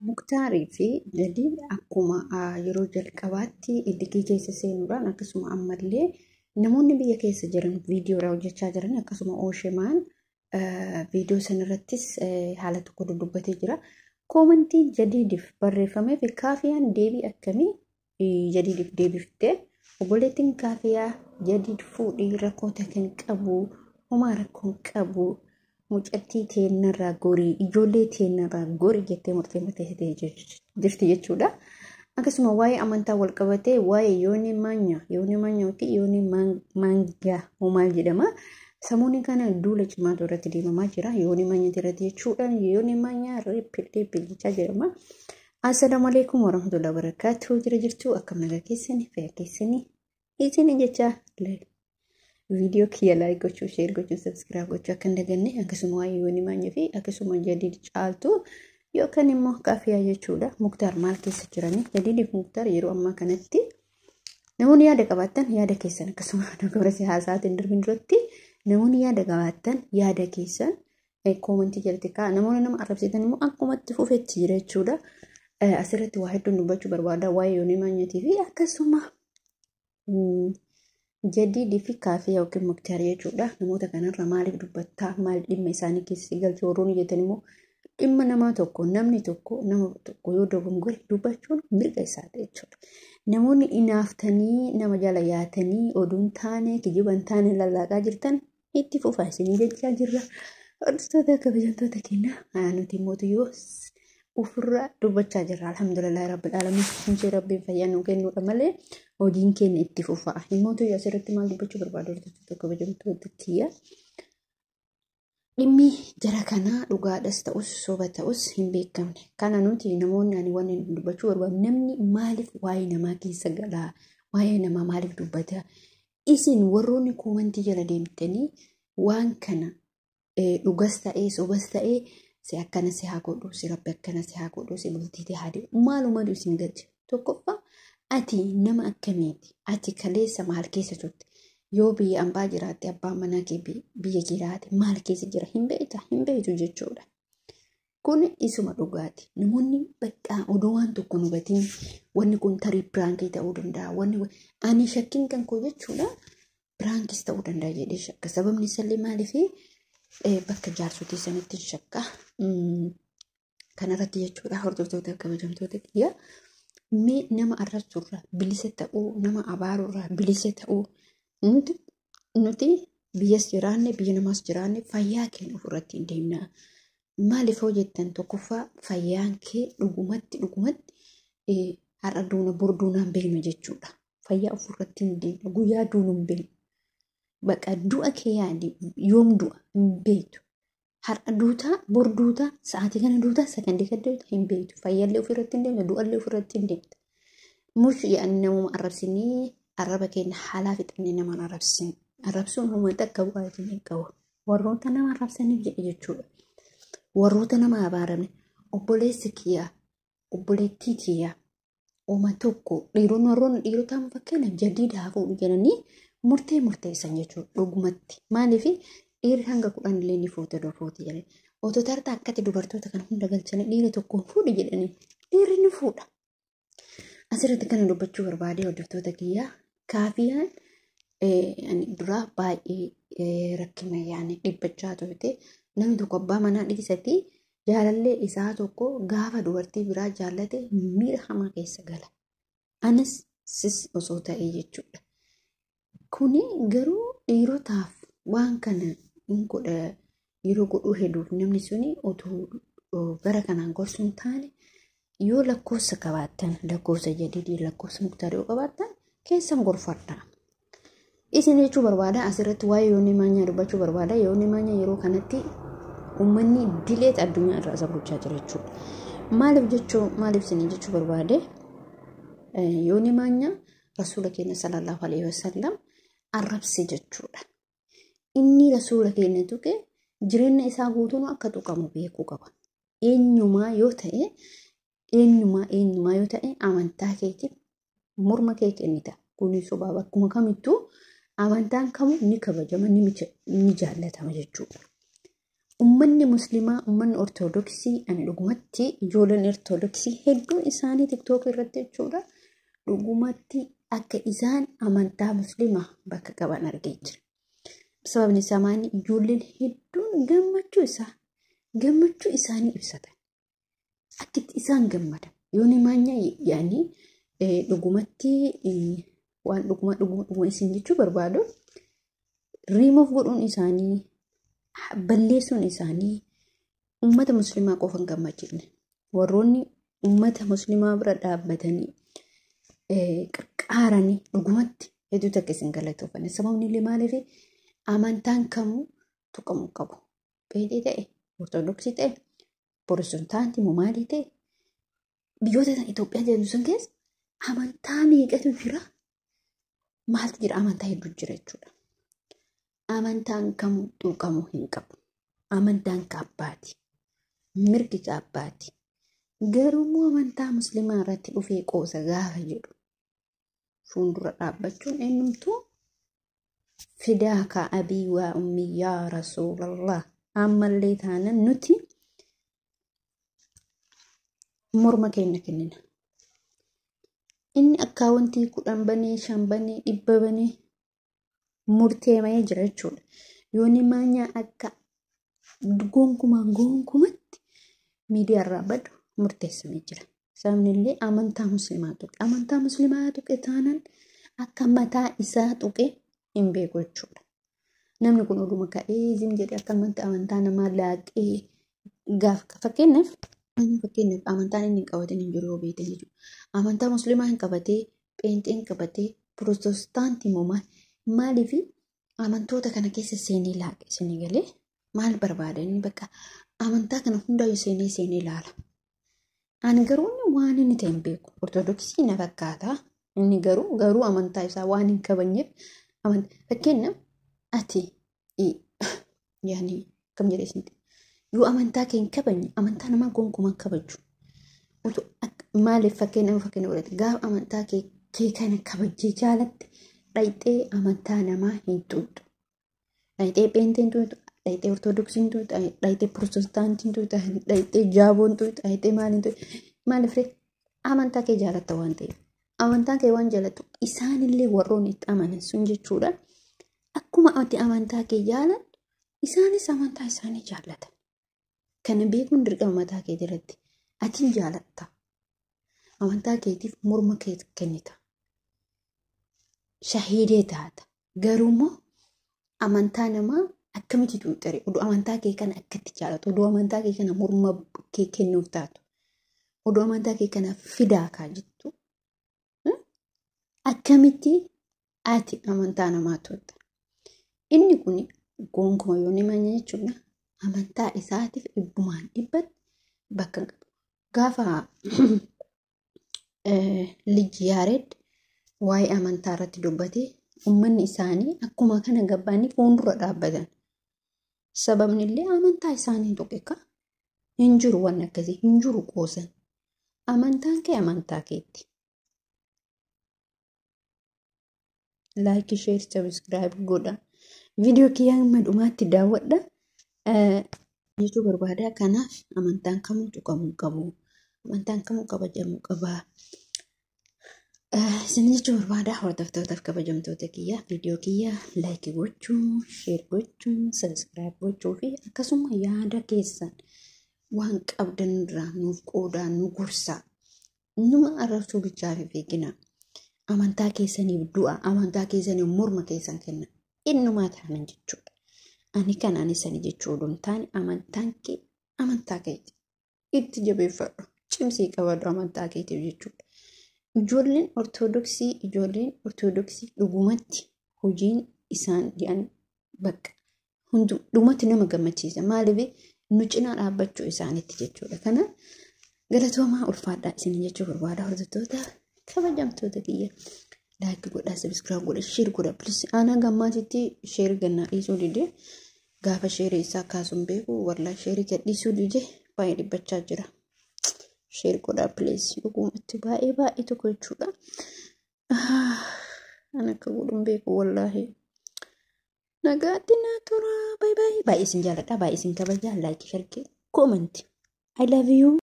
Muktaarii fi Jadiid akkuma yeroo jalqabaatti illikii keessa seenuudhaan akkasuma ammallee namoonni biyya keessa jiran viidiyoodha hojjechaa jiran akkasuma Ooshemaan viidiyoo sanarrattis haala tokko dudubbatee jira. Koomantii Jadiidiif barreeffamee fi Kaafiyaan deebii akkamii Jadiidiif deebiftee obboleettiin Kaafiyaa Jadiid fuudhii rakkoota kan qabu homaa rakkoon qabu mucattii teennarraa gorii ijoollee teennarraa gorii jettee murtee murteessitee jirti jechuudha. Akkasuma waa'ee amantaa wal qabatee waa'ee yoonii maanya yoonii maanya yookiin yoonii maangaa maal jedhama. Samuuni kana duula cimaatu irratti deemamaa jira. Yoonii maanya irratti jechuudha. Yoonii maanya riippil riippil jechaa jedhama. Assalaamu alaikum warahmatullahi wabarakatuh. Jira jirtu akkam nagaa keessanii fayyaa keessanii isin jecha viidiyoo kiyya like gochuu, share gochuu, subscribe gochuu akka hin daganne akkasuma waa'ee yoonii maanya fi akkasuma Jadiid caaltu yookaan immoo Kaafiyaa jechuudha. Muktaar maal keessa jiranii? Jadiidiif Muktaar yeroo ammaa kanatti namoonni yaada qabaattan yaada keessan akkasuma dogora siyaasaatiin darbin duratti namoonni yaada qabaattan yaada keessan koomantii jalatti kaa'aa. Namoonni nama arrabsitan immoo akkumatti fufetti jira jechuudha. Asirratti waa hedduun dubbachuu barbaada waa'ee yoonii maanyatii fi akkasuma Jadiidii fi Kaafiyaa yookiin Muktaar jechuudha. Namoota kanarra maaliif dubbattaa? Maal dhimma isaanii keessa galchuu warroonni jettan immoo dhimma namaa tokko namni tokko nama tokko yoo dogongore dubbachuun mirga isaati jechuudha. Namoonni inaaftanii nama jala yaatanii oduun taane kijiban taane lallaaqaa jirtan itti fufaa isinii jechaa jirra. Hordoftoota kabajamtoota keenya nuti immoo yoo ofirraa dubbachaa jirra. Alhamdulillahi rabbil alamin. Hundee rabbiin fayyaa nuu kennuudha malee hojiin keenya itti fufaa. Immoo yoo asirratti maal dubbachuu barbaadu hordoftoota kabajamtoota kiyya. Dhimmi jara kanaa dhugaadhas ta'us soba ta'us hin beekamne. Kana nuti namoonni ani waan dubbachuu barbaadu namni maaliif waa'ee namaa keessa galaa? Waa'ee namaa maaliif dubbata? Isin warroonni koomantii jala deemtanii waan kana dhugas ta'ee sobas ta'ee si akkana si haa godhu si rabbi akkana si haa godhu si bultii tee haa deemu maalumatu isin galche. Tokkoffaa ati nama akkamiiti? Ati kaleessa maal keessa turte? Yoo biyya ambaa jiraatte abbaan manaa kee biyya jiraate maal keessa jira hin beekta hin beektu jechuudha. Kun isuma dhugaati. Namoonni bakka odoo waan tokko hin hubatiin wanni kun tarii piraankii ta'uu danda'a. Wanni ani shakkiin kan koo jechuudha piraankis ta'uu danda'a jedhee shakka. Sababni isallee maaliifi bakka jaarsotii sanitti shakka. Kanarratti jechuudha hordoftoota kabajamtoota kiyya. Mee nama arrabsurraa bilisa ta'uu nama abaarurraa bilisa ta'uu nuti biyyas jiraanne biyya namaas jiraanne fayyaa keenya ofirratti hin deemna. Maaliif hoo jettan tokkoffaa fayyaan kee dhugumatti dhugumatti har'a duuna bor duunaan beeknu jechuudha. Fayyaa ofirratti hin deemna guyyaa duunu hin beeknu. Baqa du'a kee yaadi yoom du'a hin beektu. Har'a duutaa bor duutaa sa'aatii kana duutaa sakandii kana duutaa hin beektu. Fayyaallee ofirratti hin deemta du'allee ofirratti hin deemta. Mush yaa'anii namuma arrabsinii arraba keenya haalaa fixannee nama arrabsin. Arrabsuun uummata akka bu'aatiin hin qabu. Warroota nama arrabsaniif jedhe jechuudha. Warroota nama abaaramne obboleessi kiyyaa obboleettii kiyyaa uuma tokko dhiironni warroonni dhiirotaan fakkeenyaaf jadiida haa fuudhu jedhanii murtee murteessan jechuudha dhugumatti. Maaliif dhiirri hanga 10 illee ni fuute fuuti jedhanii. Otoo tartaa akkatti dubartoota kana hunda galchanii dhiira tokkoon fuudhi jedhanii dhiirri ni fuudha. Asirratti kana dubbachuu barbaade hordoftoota kiyyaa Kaafiyaan ani duraa baay'ee rakkina yaani dhiphachaa turte. Namni tokko abbaa manaa dhiisati jaalallee isaa tokko gaafa dubartii biraa jaallate miira hamaa keessa gala. Anis sis osoo ta'ee jechuudha. Kuni garuu dhiirotaaf waan kana hin godha yeroo godhuu hedduuf namni suni otoo gara kanaan gorsuu hin taane yoo lakkoofsa qabaattan lakkoofsa Jadiidii lakkoofsa Muktaar yoo qabaattan keessan gorfadha. Isin jechuu barbaada asirratti waa'ee yoonii maanyaa dubbachuu barbaada. Yoonii maanyaa yeroo kanatti uummanni dileet addunyaa irraa isa gochaa jira jechuudha. Maaliif jechuu maaliif isin jechuu barbaade yoonii maanyaa rasuula keenya sallallahu alaihi wasallam arrabse jechuudha. Inni rasuula keenya tuqe jireenya isaa guutuun akka tuqamu beekuu qaba. Eenyumaa yoo ta'e eenyumaa eenyumaa yoo ta'e amantaa keetiif morma kee kennita. Kuni sobaa bakkuma kamittuu amantaan kamuu ni kabajama ni jaallatama jechuudha. Uummanni musliimaa, uummanni ortodoksii, ani dhugumatti ijoolleen ortodoksii hedduun isaanii TikTok irratti jechuudha. Dhugumatti akka isaan amantaa musliimaa bakka qaban argee jira. Sababni isaa maali? Ijoolleen hedduun gammachuu isaanii ibsatan. Akka itti isaan gammadan. Yooni maanya yaani dhugumatti waan dhuguma isin jechuu barbaadu riimoof godhuun isaanii balleessuun isaanii uummata musliimaa qofa hin gammachiifne. Warroonni uummata musliimaa bira dhaabbatanii qarqaaranii dhugumatti hedduu takka isin galatoofan. Sababni illee maaliif amantaan kamuu tuqamuu qabu. Pheenxee ta'e, Ortodoksii ta'e, Pirootestaantii moo maalii ta'e biyyoota Itoophiyaa jedhamu sun keessa amantaa meeqatu jira? Maaltu jira? Amantaa hedduu jira jechuudha. Amantaan kamuu tuqamuu hin qabu. Amantaan kaabbaati. Mirgi kaabbaati. Garuu immoo amantaa musliimaa irratti dhufee qoosa gaafa jedhu fuuldura dhaabbachuun eenyumtuu fidaaka abii waa ummii yaa rasuulallah ammallee taanan nuti morma keenya kennina. Inni akkaawwantii 10 banee 5 banee 100 banee murteemee jira jechuudha. Yooni maanyaa akka gonkumatti miidiyaarraa badu murteessamee jira. Sababni illee amantaa musliimaa tuqe. Amantaa musliimaa tuqe taanaan akka mataa isaa tuqe hin beeku jechuudha. Namni kun oduma ka'ee zim jedhee akka amantaa namaa laaqee gaafa fakkeenyaaf amantaan inni hin qabatin hin jiru yoo beektan jechuudha. Amantaa musliimaa hin qabatee, pheenxee hin qabatee, pirootestaantii moo maaliif amantoota kana keessa seenee laaqe isinii galee maal barbaada inni bakka amantaa kana hundaayyuu seenee ilaala. Ani garuu waan inni ta'e hin beeku. Ortodoksii na fakkaata. Inni garuu amantaa isaa waan hin kabajneef fakkeenyaaf ati yaani kam jedhee isinitti yoo amantaa kee hin kabajne amantaa namaa gonkumaa hin kabaju. Maaliif fakkeenya godhate gaafa amantaa kee kana kabajjee jaalatte dhayxee amantaa namaa hin tuqxu. Dhayxee pheenxee hin tuqxu, dhayxee ortodoksii hin tuqxu, dhayxee pirootestaantii hin tuqxu, dhayxee jaaboo hin tuqxu, dhayxee maal hin tuqxu. Maaliif amantaa kee jaalatta waan ta'eef. Amantaa kee waan jaalattu isaanillee warroonni itti amanan sun jechuudha. Akkuma ati amantaa kee jaalattu isaanis amantaa isaanii jaallatan. Kana beekuun dirqama mataa kee jalatti. Atiin jaalatta. Amantaa keetiif morma kee kennita. Shahiidee taata. Garuu immoo amantaa namaa akkamitti tuuxxare? Oduu amantaa kee kana akkatti jaalatu? Oduu amantaa kee kana morma kee kennuuf taatu? Oduu amantaa kee kana fidaa kaa jettu? Akkamitti ati amantaa namaa tuuxxa? Inni kun gonkuma yoo nama jechuudha. Amantaa isaatiif dhibbumaan dhibbatti bakka hin qabu. Gaafa Liji Yaared waa'ee amantaa irratti dubbate uummanni isaanii akkuma kana gabbaanii fuuldura dhaabbatan. Sababni illee amantaa isaanii tuqe ka hin jiru waan akkasii hin jiru qoosan. Amantaan kee amantaa keetti. Like, share, subscribe godha. Viidiyoo kiyyaa hamma dhumaatti daawwadha. Jechuu barbaada. Kanaaf amantaan kamuu tuqamuu qabu. Amantaan kamuu kabajamuu qaba. Isin jechuu barbaada hordoftootaaf kabajamtoota kiyyaa viidiyoo kiyyaa like gochuu, share gochuu, subscribe gochuu fi akkasuma yaada keessan waan qabdan irraa nuuf qoodaa nu gorsaa. Numa arrabsuu bichaa fi beekina. Amantaa keessaniif du'a, amantaa keessaniif morma keessan kenna. Innumaa taanan jechuudha. Ani kan ani sani jechuu odoo hin taane amantaan kee amantaa keeti. Itti jabeeffadhu. Cimsii qabadhu amantaa keetiif jechuudha. Ijoolleen ortodoksii dhugumatti hojiin isaan jedhan bakka dhugumatti nama gammachiisa. Maaliif nu cinaa dhaabbachuu isaaniitti jechuudha. Kana galatoomaa ulfaadhaa isin jechuu barbaada hordoftoota kabajamtoota kiyya. Like godhaa, subscribe godhaa, share godhaa. Please ana gammaatitti share gannaa dhiisuu dide gaafa share isaa kaasuun beeku wallaa share gadhiisuu dide baay'ee dhibbachaa jira. Share godhaa please dhugumatti baay'ee baay'ee tokko jechuudha. Ana akka godhuun beeku wallaahi. Nagaatti naa tura. Baay'ee baay'ee. Baay'ee isin jaalladha. Baay'ee isin kabaja. Like, share, comment. I love you.